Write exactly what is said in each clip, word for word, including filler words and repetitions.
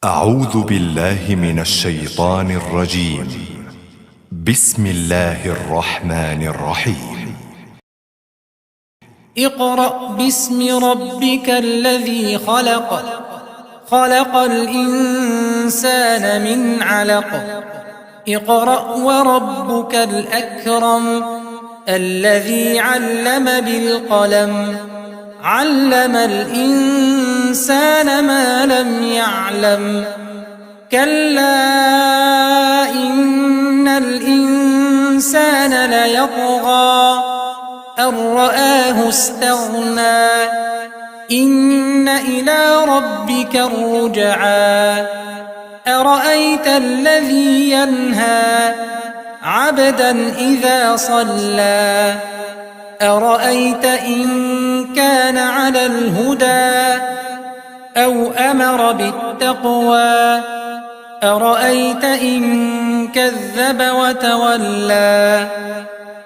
أعوذ بالله من الشيطان الرجيم. بسم الله الرحمن الرحيم. اقرأ باسم ربك الذي خلق. خلق الإنسان من علق. اقرأ وربك الأكرم. الذي علم بالقلم. علم الإنسان ما لم يعلم. كلا إن الإنسان ليطغى. أن رآه استغنى. إن إلى ربك الرجعى. أرأيت الذي ينهى. عبدا إذا صلى. أرأيت إن كان على الهدى. أو أمر بالتقوى. أرأيت إن كذب وتولى.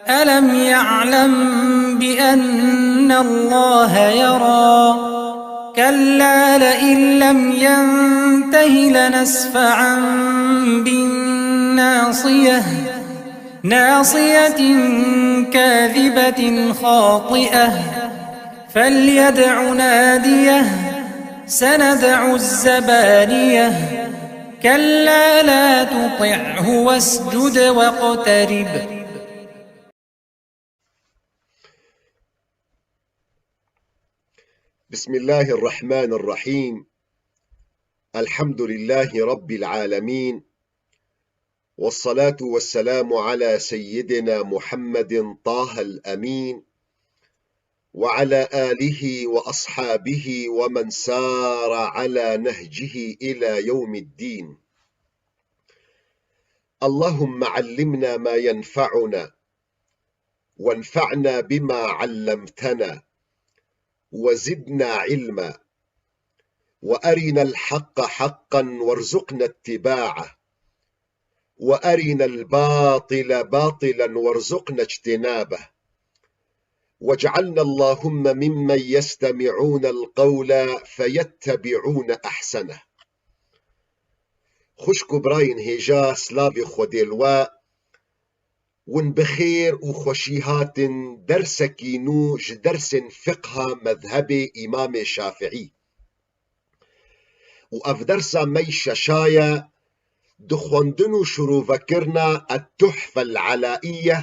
ألم يعلم بأن الله يرى. كلا لئن لم ينته لنسفعا بالناصية. ناصية كاذبة خاطئة. فليدع ناديه. سندع الزبانية. كلا لا تطعه واسجد واقترب. بسم الله الرحمن الرحيم. الحمد لله رب العالمين. والصلاة والسلام على سيدنا محمد طه الأمين وعلى آله وأصحابه ومن سار على نهجه إلى يوم الدين. اللهم علمنا ما ينفعنا وانفعنا بما علمتنا وزدنا علما وأرنا الحق حقا وارزقنا اتباعه وأرنا الباطل باطلا وارزقنا اجتنابه واجعلنا اللهم ممن يستمعون القول فيتبعون أحسنه. Xwişk û birayên hêja, slavê Xwedê li we. Win bi xêr û xweşî hatin dersekî nû ji dersên fiqha mezhebê Îmamê Şafiî. Û ev dersa me yî şeşa ye, di xwendin û şirûvekirina Etuhfe el-Elaiye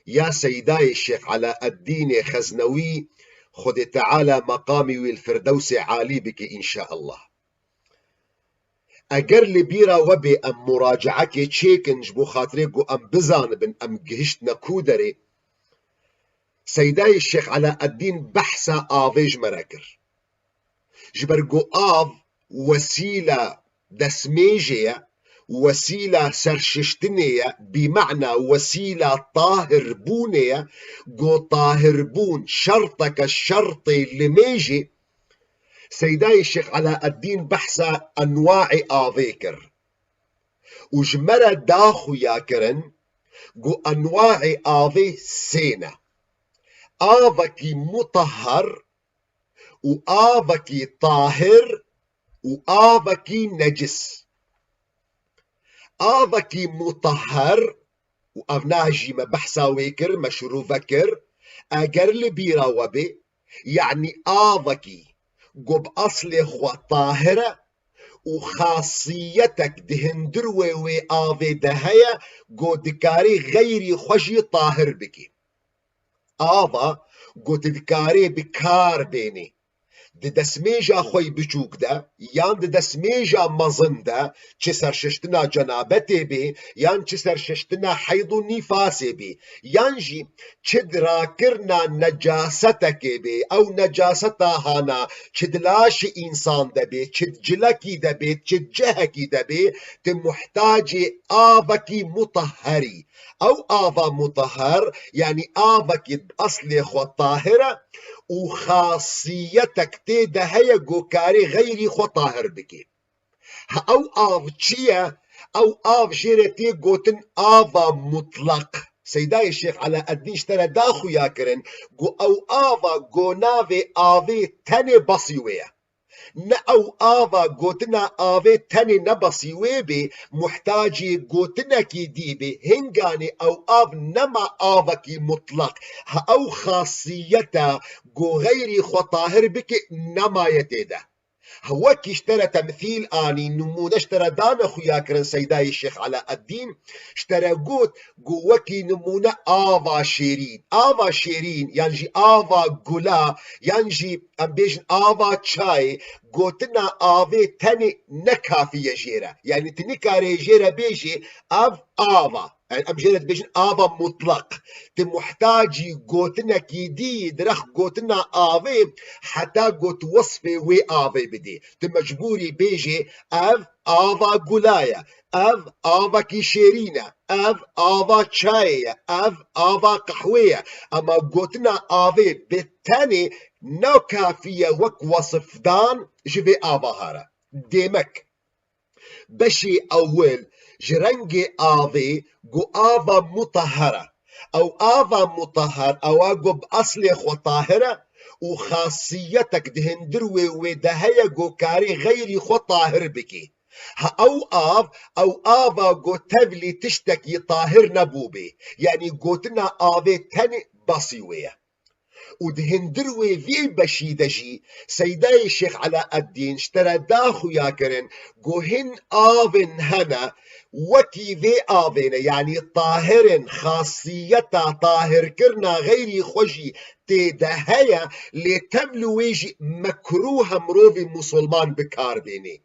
ya Seydayê Şêx Elaeddînê Xeznewî, Xwedê Teala meqamî wî li Firdewsê alî bike înşeallah. Eger li bîra we bê em muracaekê çêkin ji bo xatirê ku em bizanibin em gihiştine ku derê, Seydayê Şêx Elaeddîn behsa avê ji me re kir. Ji ber ku av wesîla destmêjê ye, wesîla serşiştinê ye, bîmana wesîla tahirbûnê ye, ku tahirbûn şerteke şertê limêjê, Seydayê Şêx Elaeddîn behsa enwaê avê kir. Û ji me re da xuya kirin ku enwaê avê sê ne. Avekî mutahher û avekî tahir û avekî necis. Avekî mutahher, û ev na jî me behsa wê kir, me şirûve kir, eger li bîra we bê, yanî avekî ku bi eslê xwe tahir e û xasiyetek di hundirê wê avê de heye ku dikarê xeyrî xwe jî tahir bike. Ava ku tu dikarê bi kar bênê. Di destmêja xwe yî biçûk de yan di destmêja mezin de, çi serşiştina cenabetê bê, yan çi serşiştina heyd û nîfasê bê, yan jî çi di rakirina necasetekê bê, ew necaseta hana çi di laşê însan de bê, çi di cilekî de bê, çi di cihekî de bê, tu muhtacê avekî mutahher î. Ew ava mutahher, yanî avekî bi eslê xwe tahir e û xasiyetek tê de heye ku karê xeyrî xwe tahir bike. Ha ew av çi ye? Ew av jê re tê gotin ava mutleq. Seydayê Şêx Elaeddîn ji te re da xuya kirin ku ew ava ku navê avê tenê besî wê ye. Ne ew ava gotina avê tenê nebesî wê bê, muhtacî gotinekî dî bê. Hinganê ew av nema avekî mutleq. Ha ew xasiyeta ku xeyrî xwe tahir bike nemaye tê de. Ha wekî ji te re temthîl anî, nimûne ji te re dane xuyakirin Seydayê Şêx Elaeddîn, ji te re got ku wekî nimûne ava şêrîn. Ava şêrîn, yan jî ava gula, yan jî em bêjin ava çayê, gotina avê tenê ne kafî ye jê re. Yanî tu nikarê jê re bêjê ev ava. Yanî em jê re dibêjin ava mutlaq. Tu muhtacî gotinekî dî yî di rex gotina avê heta got wesfê wê avê bidî. Tu mecbûrî bêjê ev ava gula ye, ev avekî şêrîn e, ev ava çayê ye, ev ava qehwê ye. Ema gotina avê bi tenê ne kafî ye wek wasifdan ji vê avaha re. Demek, beşê ewil ji rengê avê ku ava mutahher e. Ew ava mutahher, ewa ku bi eslê xwe tahir e û xasiyetek di hundir wê wê de heye ku karê xeyrî xwe tahir bikê. Ha ew av, ew ava ku tevlî tiştekî tahir nebûbê. Yanî gotina avê tenê besî wê ye. Û di hundir wê vî beşî de jî Seydayê Şêx Elaeddîn ji te re da xuyakirin ku hin avên hene wekî vê avê ne, yanî tahir in, xasiyeta tahirkirina xeyrî xwe jî tê de heye, lê tevlî wê jî mekrûh e mirovî musulman bi kar bênê.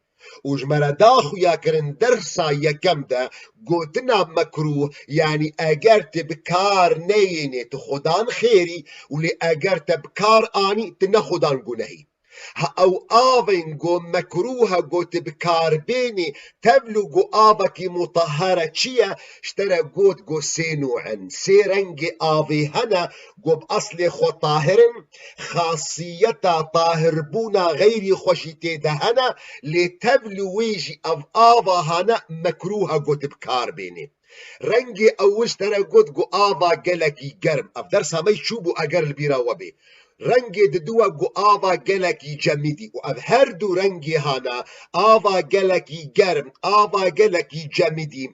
Û ji me re da xuyakirin dersa yekem de gotina mekrûh, yanî eger tu bi kar neyênê tu xudan xêrî û lê eger te bi kar anî tu ne xudan gunehî. Ha ew avên ku mekrûh e ku tu bi kar bênî, tevlî ku avekî mutahher e çi ye? Ji te re got ku sê nû in, sê rengê avê hene ku bi eslê xwe tahir in, xasiyeta tahirbûna xeyrî xwe jî tê de hene, lê tevlî wê jî ev ava hane mekrûh e ku tu bi kar bênê. Rengê ewil ji te re got ku ava gelekî germ. Ev dersa me yî çûbû eger li bîra we bê. Rengê diduwa ku ava gelekî cemidî û ev her du rengê hana ava gelekî germ, ava gelekî cemidî.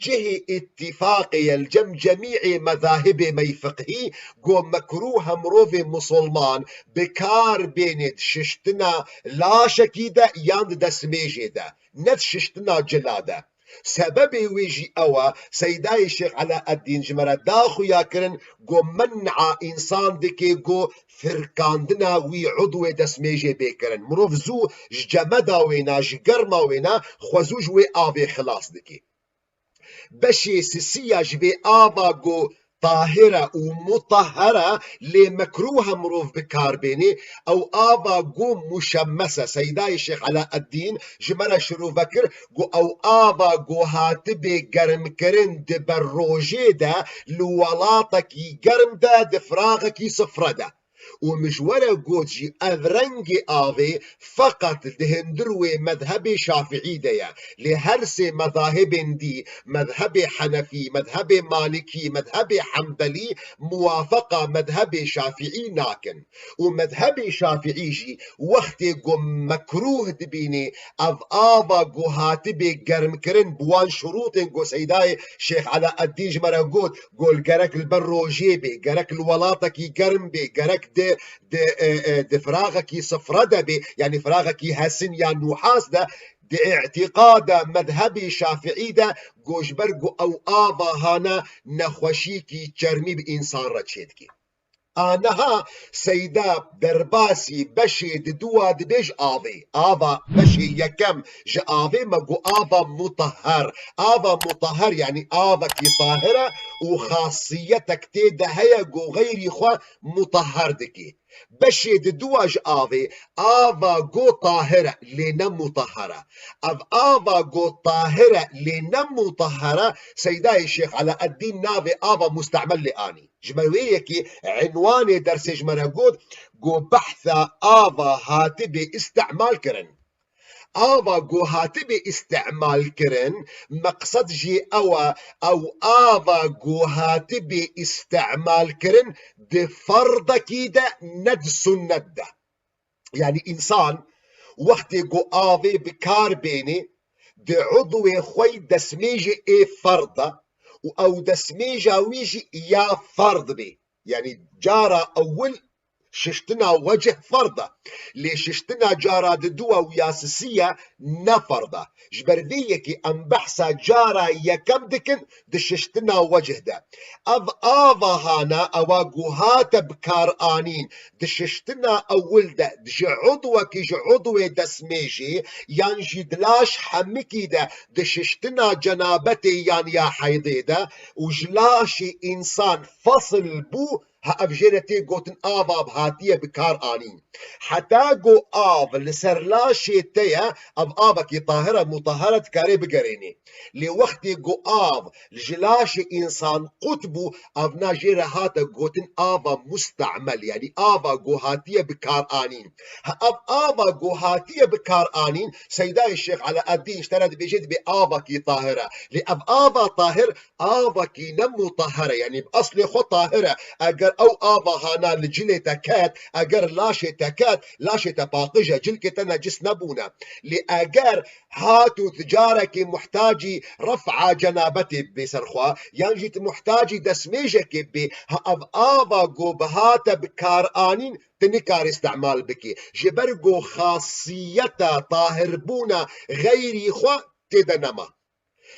Cihê îtîfaqê ye li cem cemîê mezahibê me yî fiqhî ku mekrûh e mirovê musulman bi kar bênê di şiştina laşekî de yan di destmêjê de, ne di şiştina cila de. Sebebê wê jî ew e, Seydayê Şêx Elaeddîn ji me re da xuyakirin ku men'a însan dike ku firkandina wî udwê destmêjê bê kirin. Mirov zû ji cemeda wêna, ji germa wêna xwe zû ji wê avê xilas dike. Beşê sisiya ji vê ava ku tahir e û mutahher e, lê mekrûh e mirov bi kar bênê, ew ava ku muşemmes e. Seydayê Şêx Elaeddîn ji me re şirove kir ku ew ava ku hatibê germkirin di berrojê de, li welatekî germ de, di firaxekî sifre de. Û min ji we re got jî ev rengê avê feqet di hundir wê mezhebê şafiî de ye. Lê her sê mezahibên dî, mezhebê henefî, mezhebê malikî, mezhebê hembelî, muwafeqa mezhebê şafiî nakin. Û mezhebê şafiî jî wextê ku mekrûh dibînê, ev ava ku hatibê germkirin bi wan şurûtên ku Seydayê Şêx Elaeddîn ji me re got, ku gerek li ber rojê bê, gerek li welatekî germ bê, gerek di, di, e, e, di firaxekî sifre de bê, yanî firaxekî hesin ya nûhas de, di îtîqada mezhebê şafiî de, ku ji ber ku ew ava hane nexweşîkî çermî bi însan re çêdike. A niha Seyda derbasî beşê diduwa dibê ji avê. Ava beşê yekem ji avê me got ava mutahher. Ava mutahher, yanî avekî tahir e û xasiyetek tê de heye ku xeyrî xwe mutahher dike. Beşê diduwa ji avê, ava ku tahir e, lê ne mutahher e. Ev ava ku tahir e, lê ne mutahher e, Seydayê Şêx Elaeddîn navê ava mustemel lê anî. Ji ber wê yekê înwanê dersê ji me re got ku behsa ava hatibê îstimal kirin. Ava ku hatibê îstimal kirin, meqsed jî ew e, ew ava ku hatibê îstimal kirin di ferdekî de, ne di sunnet de. Yanî însan Wextê ku avê bi kar bênê, di udwê xwe yî destmêjê ê ferd e û ew destmêja wî jî ya ferd bê. Yanî cara ewil şiştina wecih ferd e. Lê şiştina cara diduwa û ya sisiya ne ferd e. Ji ber vê yekê em behsa cara yekem dikin di şiştina wecih de. Ev ava hana ewa ku hate bi kar anîn di şiştina ewil de, ji udwekî ji udwê destmêjê yan jî di laş hemikî de, di şiştina cenabetê yan ya heydê de û ji laşê însan fesil bû, ha ev jê re tê gotin ava hatiye bi kar anîn. Heta ku av li ser laşê te ye, ev avekî tahir e, mutahher e, dikarê bigerênê. Lê wextê ku av ji laşê însan qut bû, ev na jê re hate gotin ava mustemel, yanî ava ku hatiye bi kar anîn. Ha ev ava ku hatiye bi kar anîn, Seydayê Şêx Eleeddîn ji te re dibêje, dibê avekî tahir e. Lê ev ava tahir avekî ne mutahher e, yanî bi eslê xwe tahir e. Eger ew ava hana li cilê te ket, eger laşê te ket, laşê te paqij e, cilkê te necis nebûne. Lê eger hat û tu carekê muhtacî ref'a cenabetê bê ser xwe, yan jî tu muhtacî destmêjekê bê, ha ev ava ku bi hate bi kar anîn, tu nikarî îstimal bikî. Ji ber ku xasiyeta tahirbûna xeyrî xwe tê de nema.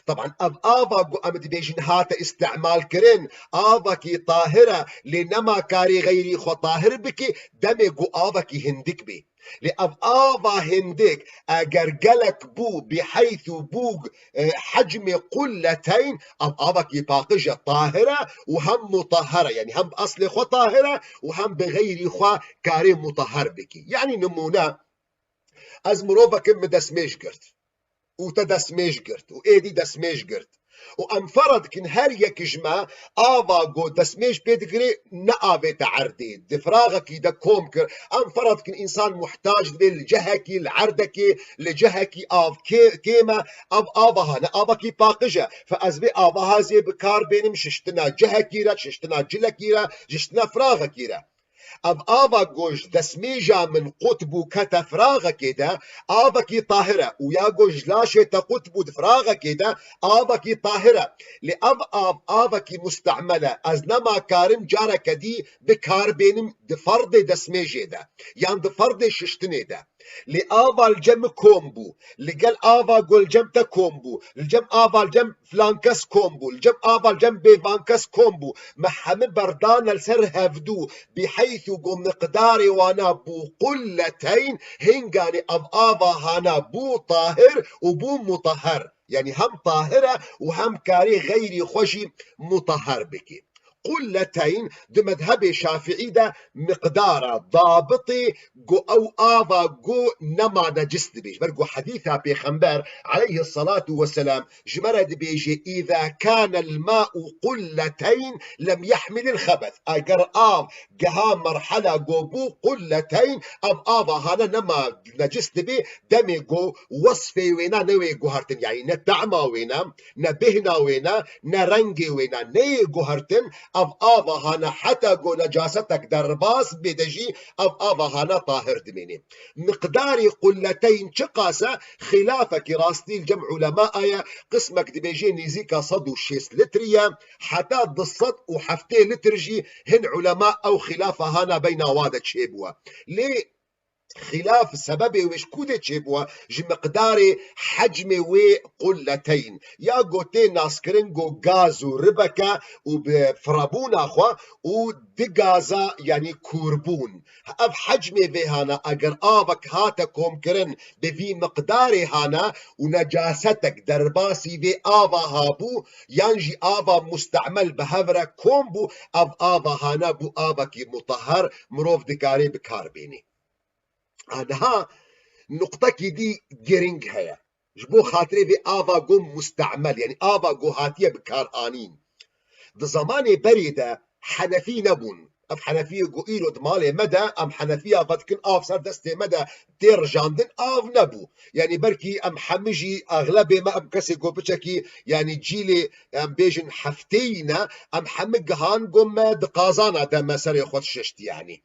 Teban ev ava ku em dibêjin hate îstimal kirin, avakî tahir e, lê nema karî xeyrî xwe tahir bikî, demê ku avakî hindik bê. Lê ev ava hindik, eger gelek bû, biheythu bû, e, hecmê qulleteyn, ev avakî paqij e, tahir e û hem mutahher e. Yanî hem bi eslê xwe tahir e û hem bi xeyrî xwe karê mutahher bikî. Yanî nimûne, ez mirovekim min destmêj girt û te destmêj girt û êdî destmêj girt. Û em fera dikin her yek ji me ava ku destmêj pê digirê ne avête erdê. Di firaxekî de kom kir. Em fera dikin însan muhtac dibê li cihekî, li erdekê, li cihekî av kê-, kêm e. Ev ava hane, avakî paqij e. Fe ez vê avaha zê bi kar bênim şiştina cihekî re, şiştina cilekî re, şiştina firaxekî re. Ev ava ku ji destmêja min qut bû kete firaxekê de, avekî tahir e û ya ku ji laşê te qut bû di firaxekê de, avekî tahir e. Lê ev av, avekî mustemel e. Ez nema karim careke dî bi kar bênim di ferdê destmêjê de, yan di ferdê şiştinê de. Lê ava li cem min kom bû, li gel ava ku li cem te kom bû, li cem ava li cem filan kes kom bû, li cem ava li cem bêvan kes kom bû. Me hemî berdane li ser hevdû, biheythu ku miqdarê wana bû qulleteyn, hinganê ev ava hana bû tahir û bû mutahher. Yanî hem tahir e û hem karê xeyrî xwe jî mutahher bikî. Qulleteyn di medhebê şafiî de miqdara dabitê ku ew ava ku nema necis dibê. Ji ber ku hedîsa Pêxember aleyhisselatu vesselam ji me re dibêje, "Îza kâne l-mâ'u qulleteyn lem yehmil l-xebes." Eger av geha merhela ku bû qulleteyn, ev ava hane nema necis dibê, demê ku wesfê wêna newê guhertin, yanî ne tema wêna, ne bêhna wêna, ne rengê wêna neyê guhertin, ev ava hana heta ku necasetek derbas bêde jî, ev ava hana tahir dimêne. Miqdarê qulleteyn çiqas e, xilafekî rastî li cem ulema ye, qismek dibêje nêzîka sed û şêst litrî ye, heta du sed û heftê litr jî hin ulema ew xilafa hana beyna wa de çêbûye. Lê xilaf sebebê wê ji ku de çêbûye? Ji miqdarê hecmê wê qulleteyn. Ya ku tê naskirin ku gaz û ribek e û bi firebûna xwe û digaza, yanî kûrbûn. Ev hecmê vê hana, eger avek hate komkirin bi vî miqdarê hana û necasetek derbasî vê ava habû, yan jî ava mustemel bi hev re kom bû, ev ava hana bû avekî mutahher, mirov dikarê bi kar bênê. Aniha nuqtekî dî girîng heye. Ji bo xatirê vê ava ku mustemel, yanî ava ku hatiye bi kar anîn. Di zemanê berê de henefî nebûn. Ev henefiyê ku îro di malê me de, em henefiya vedikin av ser destê me de tê rijandin, av nebû. Yanî belkî em hemî jî, exlebê me, em kesê ku piçekî, yanî cîlê, em bêjin hefteyî ne, em hemî gihan ku me di qazana de me serê xwe şişt, yanî.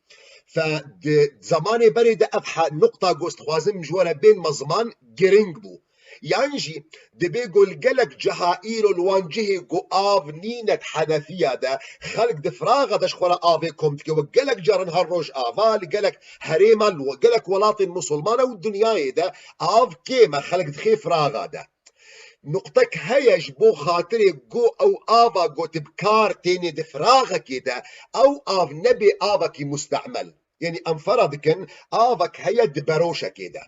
Fe di zemanê berê de ev he-, nuqta ku ez dixwazim ji we re bênme ziman giring bû. Yan jî dibê ku li gelek ciha îro li wan cihê ku av nîne di Henefiya de, xelk di firaxa de ji xwe re avê kom dike. Wek gelek caran her Rojava, li gelek herêma, li gelek welatên misilmana û dinyayê de av kêm e, xelk dixê firaxa de. Nuqtek heye ji bo xatirê ku ew ava ku tu bi kar tênê di firaxekê de, ew av nebê avekî mustemel. Yanî em fera dikin, avek heye di beroşekê de.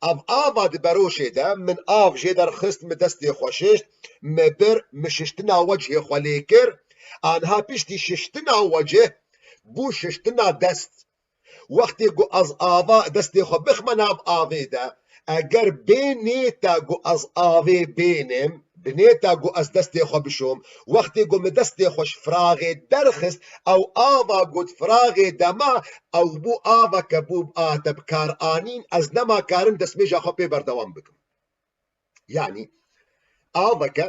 Ev ava di beroşê de, min av jê derxist, min destê xwe şişt, min bir, min şiştina wecihê xwe lê kir. Anha piştî şiştina wecih bû şiştina dest. Wextê ku ez ava, destê xwe bixme nav avê de, eger bê nêta ku ez avê bênim, bi nêta ku ez destê xwe bişom, wextê ku min destê xwe ji firaxê derxist, ew ava ku di firaxê de ma, ew bû aveke bû a te bi kar anîn, ez nema karim destmêja xwe pê berdewam bikim. Yanî aveke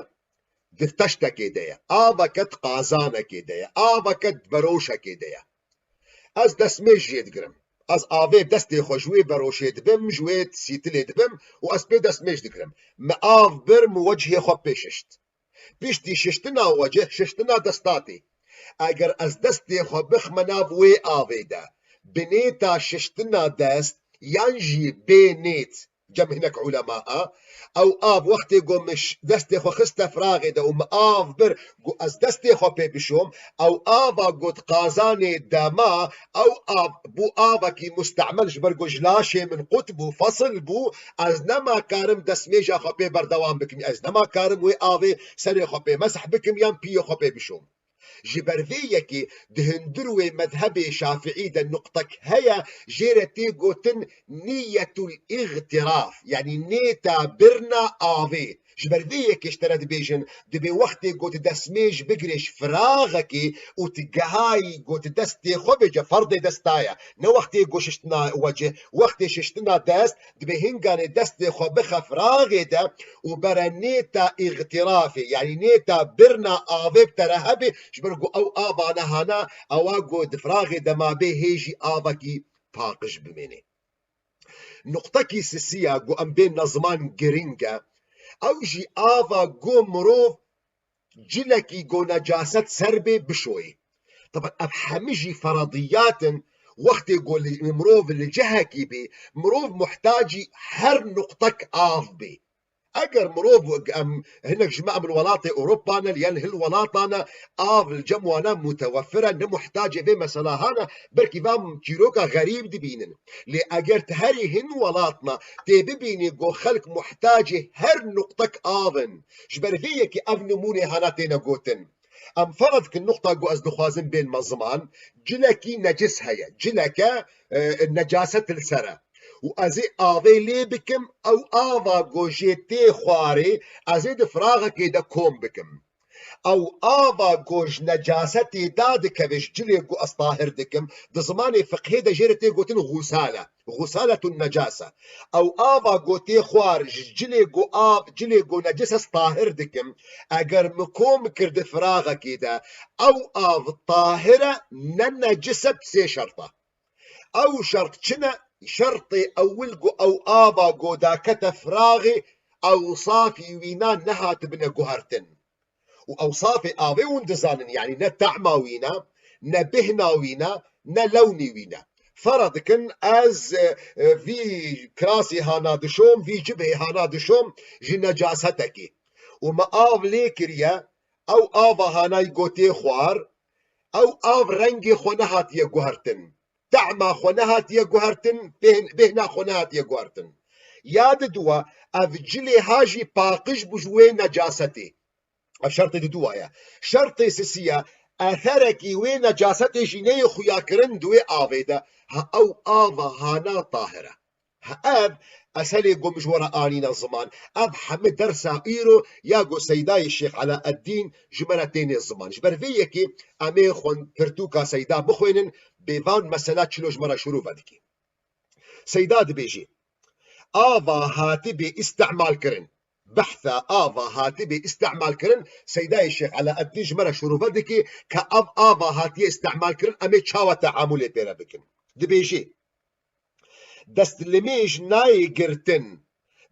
di teştekê de ye, aveke di qazanekê de ye, aveke di beroşekê de ye. Ez destmêj jê digirim. Ez avê destê xwe ji wê beroşê dibim, ji wê sîtilê dibim û ez pê destmêj digirim. Min av bir, min wecihê xwe pê şişt. Piştî şiştina wecih, şiştina desta tê. Eger ez destê xwe bixme nav wê avê de, bi nêta şiştina dest yan jî bê nêt, cem hinek ulema a, ew av wextê ku min ş-, destê xwe xiste firaxê de û min av bir, ku ez destê xwe pê bişom, ew ava ku di qazanê de ma, ew av bû avekî mustemel, ji ber ku ji laşê min qut bû, fesil bû, ez nema karim destmêja xwe pê berdewam bikim, ez nema karim wê avê serê xwe pê mesih bikim yan piyê xwe pê bişom. Ji ber vê yekê di hundir wê medhebê şafiî de nuqtek heye, jê re tê gotin niyetul îxtiraf, yanî nêta birna avê. Ji ber vê yekê ji te re dibêjin, dibê wextê ku tu destmêj bigirê ji firaxekê û tu gehayî ku tu destê xwe bêce ferdê desta ye. Ne wextê ku şiştina wecih, wextê şiştina dest, dibê hinganê destê xwe bixe firaxê de û bere nêta îxtirafê, yanî nêta birna avê bi te re hebe, ji ber ku ew avane hana, ewa ku di firaxê de mabê hê jî avekî paqij bimêne. Nuqtekî sisiya ku em bênne ziman giring e, ew jî ava ku mirov cilekî ku necaset ser bê bişoyê. Taban ev hemî jî ferediyat in, wextê ku li, mirov li cihekî bê, mirov muhtacî her nuqtek av bê. Eger mirov, em, hinek ji me em li welatê Ewropa ne, yan hil welatan e, av li cem wana mutewefir e, ne muhtacê vê mesela hana, belkî va çîroka xerîb dibînin. Lê eger ti herî hin welatna tê bibînî ku xelk muhtacê her nuqtek av in, ji ber vê yekê ev nimûnê hana têne gotin. Em fera dikin nuqta ku ez dixwazim bênme ziman, cilekî necis heye. Cileke, e, necaset li ser e. Û ez ê avê lê bikim, ew ava ku jê tê xwarê, ez ê di firaxekê de kom bikim. Ew ava ku ji necasetê dadikeve ji cilê ku ez tahir dikim, di zimanê fiqhê de jê re tê gotin xusale. Xusaletun necase. Ew ava ku tê xwar ji cilê ku av, cilê ku necis ez tahir dikim, eger min kom kir di firaxekê de, ew av tahir e, ne necis e bi sê şerta. Ew şert çi ne? Şertê ewil ku ew ava ku dakete firaxê, ewsafî wîna nehatibine guhertin. Û ewsafê avê hûn dizanin, yanî ne tehma wî ne, ne bihna wî ne, ne lewnî wî ne. Fera dikin ez, e, e, vî kirasê hana dişom, vî cibhê hana dişom ji necasetekê. Û me av lê kiriye, ew ava hanayî gotê xwar, ew av rengê xwe nehatiye guhertin. Tehma xwe nehatiye guhertin, bêhn-, bêhna xwe nehatiye guhertin. Ya diduwa, ev cilê ha jî paqij bû ji wê necasetê. Ev şertê diduwa ye. Şertê sisiya, etherekî wê necasetê jî neyê xuyakirin di wê avê de. Ha ew ava hana tahir e. Ha ev, ez helê ku min ji we re anîne ziman. Ev heme dersa îro ya ku Seydayê Şêx Elaeddîn ji me re têne ziman. Ji ber vê yekê em ê xwe pirtûka Seyda bixwênin, bê van mesela çilo ji me re şirove dike. Seyda dibêje, ava hatibê îstemal kirin. Behsa ava hatibê îstemal kirin, Seydayê Şêx Elaeddîn ji me re şirove dike ke ev ava hatiye îstemal kirin, em ê çawa teamulê pê re bikin. Dibêjê, destlimêj nayê girtin,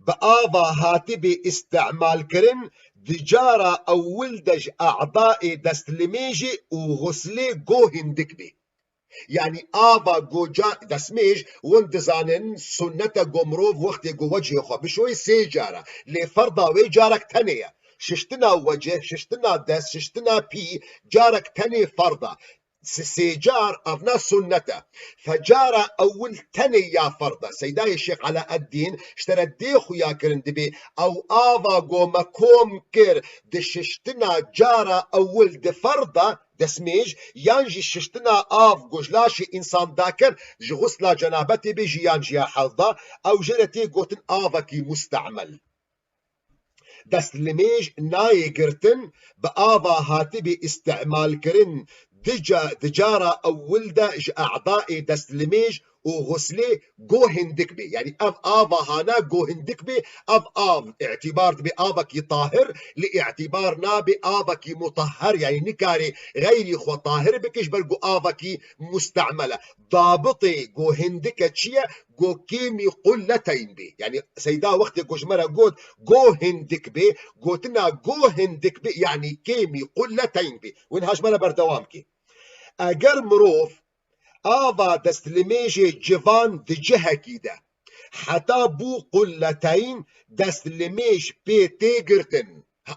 bi ava hatibê îstemalkirin, di cara ewil de ji e'daê destlimêjê û xuslê go hindik bê. Yanî ava go ca-, destmêj, win dizanin, sunnet e go mirov wextê go wecihê xwe bişoyê sê cara. Lê ferda wê carek tenê ye. Şiştina wecih, şiştina dest, şiştina pî carek tenê ferda. Si-, sê car evna sunnet e. Fe cara ewil tenê ya ferd e. Seydayê Şêx Elaeddîn ji te re dê xuya kirin dibê ew ava go me kom kir di şiştina cara ewil di ferd de destmêj yan jî şiştina av go ji laşê însan dakir ji xusla cenabetê bê jî yan jî ya heyz da, ew jê re tê gotin avekî mustemel. Destlimêj nayê girtin, bi ava hatibê îstemalkirin, di ca-, di cara ewil de ji e'daê destlimêj û xuslê go hindik bê. Yanî ev ava hana go hindik bê, ev av îtîbar dibe avekî tahir, lê îtîbar nabe avekî mutahher, yanî nikare xeyrî xwe tahir bike, ji ber ku avekî mustemel e. Dabitê go hindik e çi ye? Go kêmî qulleteyn bê. Yanî Seyda wextê ku ji me re got, go hindik bê, gotina go hindik bê, yanî kêmî qulleteyn bê. Win ha ji me re berdewam kê. Eger mirov ava destlimêjê civan di cihekî de, heta bû qulleteyn, destlimêj pê tê girtin.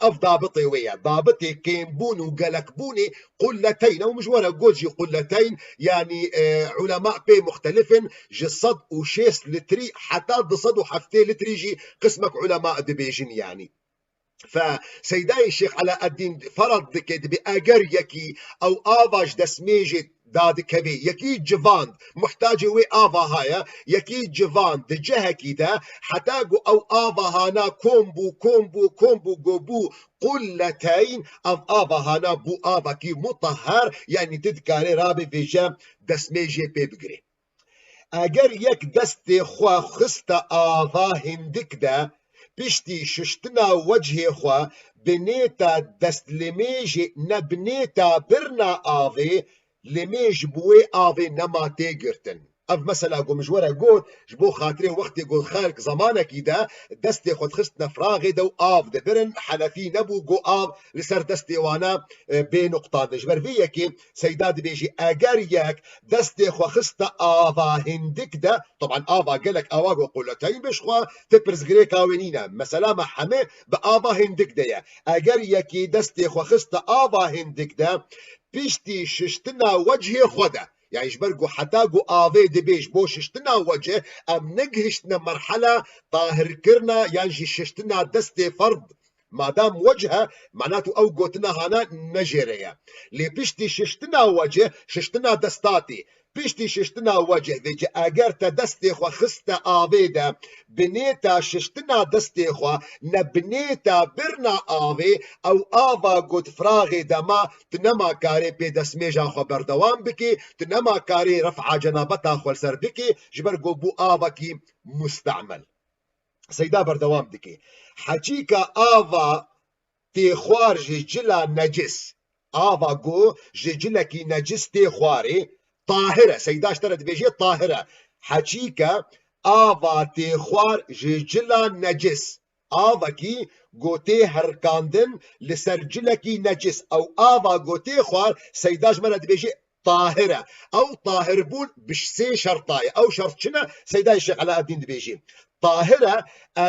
Ev dabitê wê ye. Dabitê kêmbûn û gelekbûnê qulleteyn e û min ji we re got jî qulleteyn, yanî, e, ulema pê muxtelif in, ji sed û şêst litrî heta du sed û heftê litrî jî qismek ulema dibêjin, yanî. Fe Seydayê Şêx Elaeddîn ferad dike, dibê eger yekî ew ava ji destmêjê dadikevê, yekî civand, muhtacê wê ava haya, yekî civand di cihekî de, heta ku ew ava hana kom bû, kom bû, kom bû, go bû qulleteyn, ev ava hana bû avekî mutahher, yanî tu dikarê rabê vêje destmêjê pê bigirê. Eger yek destê xwe xiste ava hindik de, piştî şiştina wecihê xwe bi nêta destlimêjê ne bi nêta birna avê, limêj bi wê avê nema tê girtin. Ev mesela ku min ji we re got, ji bo xatirê wextê ku xelk zemanekî de destê xwe dixistine firaxê de û av dibirin, henefî nebû, ku av li ser destê wana, e, bê nuqtandin. Ji ber vê yekê Seyda dibêjî, eger yek destê xwe xiste ava hindik de, teban ava gelek awa ku quleteyn bê ji xwe, ti pirsgirêka wê nîne. Mesela me heme bi ava hindik de ye. Eger yekî destê xwe xiste ava hindik de, piştî şiştina wecihê xwe de, yanî ji ber ku heta ku avê dibê ji bo şiştina wecih, em negihiştine merhela tahirkirina yan jî şiştina destê ferd. Madam wecih e, mana tu ew gotina hana ne jê re ye. Lê piştî şiştina wecih, şiştina desta tê. Piştî şiştina wecih vêce eger te destê xwe xiste avê de, bi nêta şiştina destê xwe, ne bi nêta birna avê, ew ava got firaxê de ma, tu nema karê pê destmêja xwe berdewam bikî, tu nema karê ref'a cenabeta xwe li ser bikî, ji ber ku bû avekî mustemel. Seyda berdewam dike. Heçîka ava tê xwar ji cila necis. Ava ku ji cilekî necis tê xwarê, tahir e. Seyda ji te re dibêje tahir e. Heçîke ava tê xwar ji cila necis. Avekî ku tê herkandin li ser cilekî necis. Ew ava ku tê xwar, Seyda ji me re dibêje tahir e. Ew tahirbûn bi sê şerta ye. Ew şert çi ne? Seydayê Şêx Elaeddîn dibêjî. Tahir e,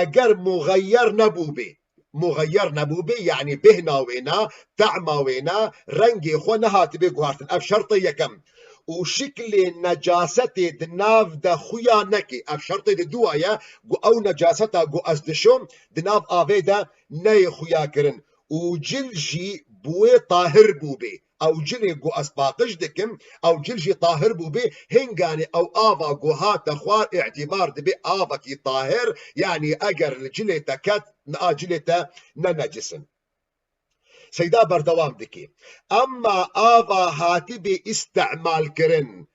eger muxeyer nebûbê. Muxeyer nebûbê, yanî bêhna wê ne, tema wê ne, rengê xwe nehatibê guhartin. Ev şertê yekem. Û şiklê necasetê di nav de xuya nekê. Ev şertê di dua ye, ku ew necaseta ku ez dişom, di nav avê de neyê xuya kirin. Û cil jî bi wê tahir bûbê. Ew cilê ku ez paqij dikim, ew cil jî tahir bûbê, hinganê ew ava ku hate xwar îtîbar dibe avekî tahir, yanî eger li cilê te ket, a cilê te ne necis in. Seyda berdewam dike. Emma ava hatibê îstemal kirin,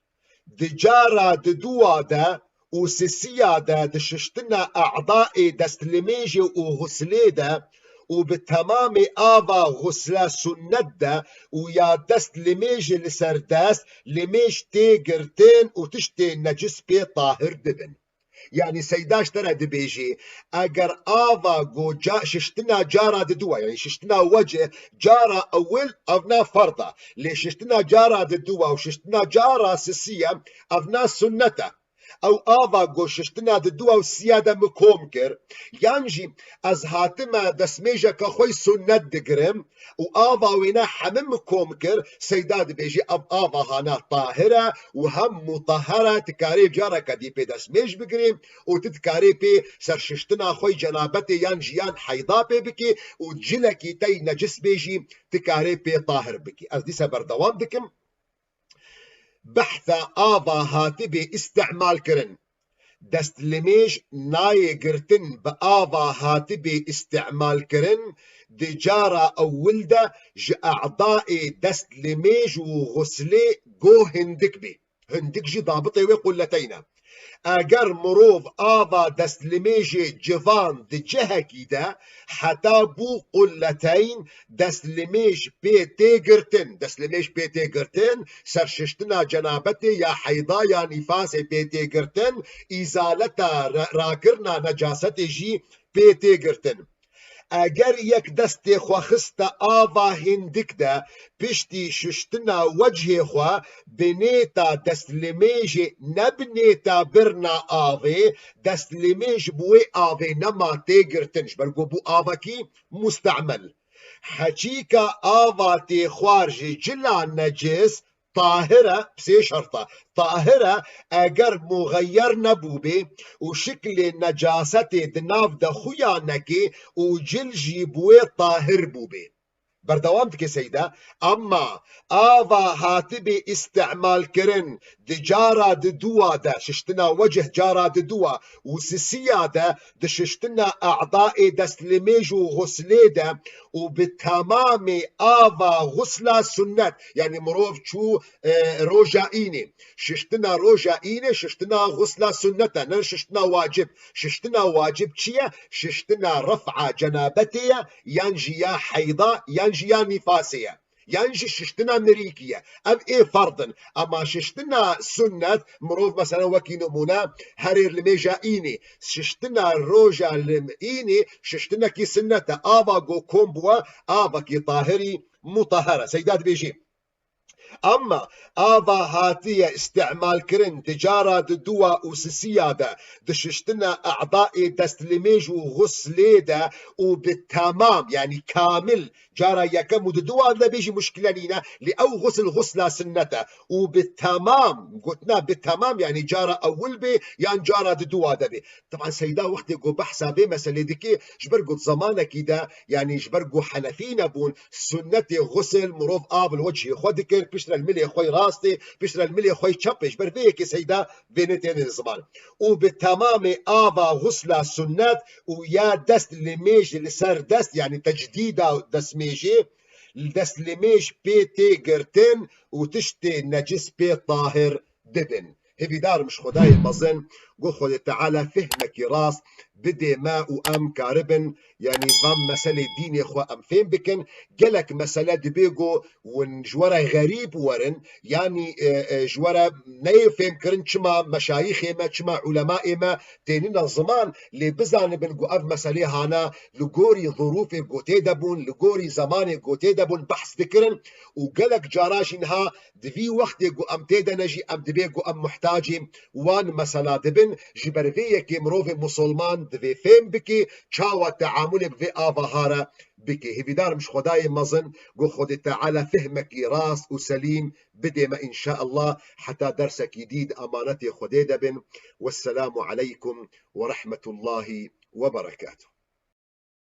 di cara di dua de û sisiya de di şiştina e'daê destlimêjê û xuslê de û bi temamê ava xusla sunnet de û ya dest limêjê li ser dest, limêj tê girtin û tiştê necis pê tahir dibin. Yanî Seyda ji te re dibêjê, eger ava go ca-, şiştina cara diduwa, yanî şiştina wecih cara ewil evna ferda, lê şiştina cara diduwa û şiştina cara sisiye evna sunnet e. Ew ava go şiştina diduwa û sisiya de min kom kir, yan jî ez hatime destmêjeke xwe yî sunnet digirim û ava wêne heme min kom kir, Seyda dibêjî ev ava hana tahir e û hem mutahher e, tu karê careke dî pê destmêj bigirî û tu dikarê pê ser şiştina xwe yî cenabetê yan jî yan heyda pê bikî û cilekî te yî necis bê jî tu karê pê tahir bikî. Ez dîsa berdewam dikim. Behsa ava hatibê îstimal kirin. Destlimêj nayê girtin bi ava hatibê îstimal kirin, di cara ewil de ji e'dayê destlimêj û xuslê go hindik bê. Hindik jî dabitê wê qulleteyn e. Eger mirov ava destlimêjê civan di cihekî de heta bû qulleteyn, destlimêj pê tê girtin. Destlimêj pê tê girtin, serşiştina cenabetê ya heyda ya nîfasê pê tê girtin, îzaleta ra-, rakirina necasetê jî pê tê girtin. Eger yek destê xwe xiste ava hindik de, piştî şiştina wecihê xwe bi nêta destlimêjê ne bi nêta birna avê, destlimêj bi wê avê nema tê girtin, ji ber ku bû avekî mustemel. Heçîka ava tê xwar ji cila necis, tahir e, bi sê şerta. Tahir e, eger muxeyer nebûbê û şiklê necasetê di nav de xuya nekê û cil jî bi wê tahir bûbê. Berdewam dike Seyda, emma ava hatibê îstimal kirin di cara diduwa de, şiştina wecih cara diduwa û sisiya de, di şiştina e'dayê destlimêj û xuslê de û bi temamê ava xusla sunnet, yanî mirov çû, e, roja înê. Şiştina roja înê, şiştina xusla sunnet e, ne şiştina wacib. Şiştina wacib çi ye? Şiştina ref'a cenabetê ye, yan jî ya heyda, yan jî ya nîfasê ye. Yan jî şiştina mirîkî ye. Ev ê ferd in. Ema şiştina sunnet, mirov mesela wekî nimûne herê limêja înê. Şiştina roja lim-, înê şiştinekî sunnet e. Ava go kom bûwe, avekî tahirî mutahher e. Seyda dibêjî, emma ava hatiye îstimal kirin di cara diduwa û sisiya de, di şiştina e'dayê destlimêj û xuslê de û bi temam, yanî kamil, cara yekem û diduwa de bê jî muşkile nîne, lê ew xusl xusla sunnet e. Û bi temam, gotina bi temam, yanî cara ewil bê yan cara diduwa de bê. Teban Seyda wextê ku behsa vê meselê dike, ji ber ku di zemanekî de, yanî ji ber ku henefî nebûn, sunnetê xusl mirov av li wecihê xwe dikir, piştre li milê xwe yê rastê, piştre li milê xwe yê çepê, ji ber vê yekê Seyda vênê têne ziman. Û bi temamê ava xusla sunnet û ya dest limêj li ser dest, yanî tecdîda destmêjê, li dest limêj pê tê girtin û tiştê necis pê tahir dibin. Hêvîdar im ji Xwedayê mezin, ku Xwedê Teala fehmekî rast bidê me û em karibin, yanî van meselê dînê xwe em fêm bikin. Gelek mesele dibê ku hûn ji we re xerîb werin, yanî, e, e, ji we re neyê fêmkirin çima meşayîxê me, çima ulemayê me tênine ziman, lê bizanibin ku ev meselê hana li gorî zirûfê ku tê de bûn, li gorî zemanê ku tê de bûn behs dikirin û gelek cara jî niha di vî wextê ku em tê de ne jî em dibê ku em muhtacê wan mesela dibin, ji ber vê yekê mirovê musulman divê fêm bike, çawa teamulê bi vê avaha re bike. Hêvîdar im ji Xwedayê mezin ku Xwedê Teala fehmekî rast û selîm bidê me înşaallah, heta dersekî dî di emanetê Xwedê de bin. Wesselamu aleykum ve rahmetullahi ve berekatuh.